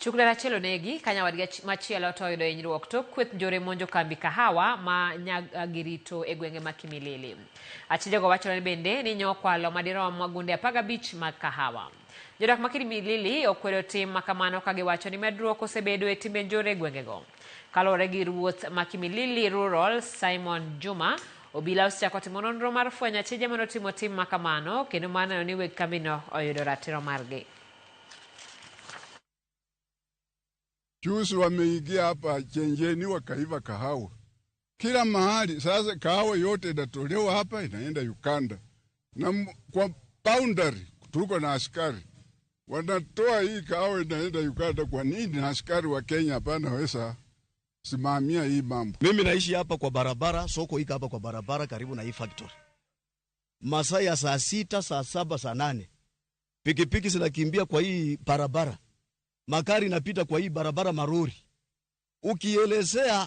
Chukler achiel onegi ka nyawadgi machielo to oyudo hinyruok tok kweth njore monjo kambi kahawa ma Nyagirito e gwenge ma Kimilili. Achijego wachore bende ni nyokwalo madirom gunde 15 mag kahawa. Jodak ma Kimilili okwedo tim makamano ka giwacho ni medruok osebedo e timbe njore e gwengego. Kaluwore gi ruoth ma Kimilili Rural Simon Juma, obila osechako timo nonro mar fwenyo achije manotimo tim makamano kendo mar neno ni weg kambino oyudo ratiro margi. Juzi wameingia hapa Chenjeni wakaiva kahawa kila mahali. Sasa kahawa yote inatolewa hapa inaenda Uganda, na kwa boundary tuko na askari wanatoa hii kahawa inaenda Uganda. Kwa nini na askari wa Kenya hapana weza simamia hii mambo? Mimi naishi hapa kwa barabara, soko iko hapa kwa barabara karibu na hii factory. Masaa ya saa 6, saa 7, saa 8 pikipiki zinakimbia kwa hii barabara, magari inapita kwa hii barabara, marori. Ukielezea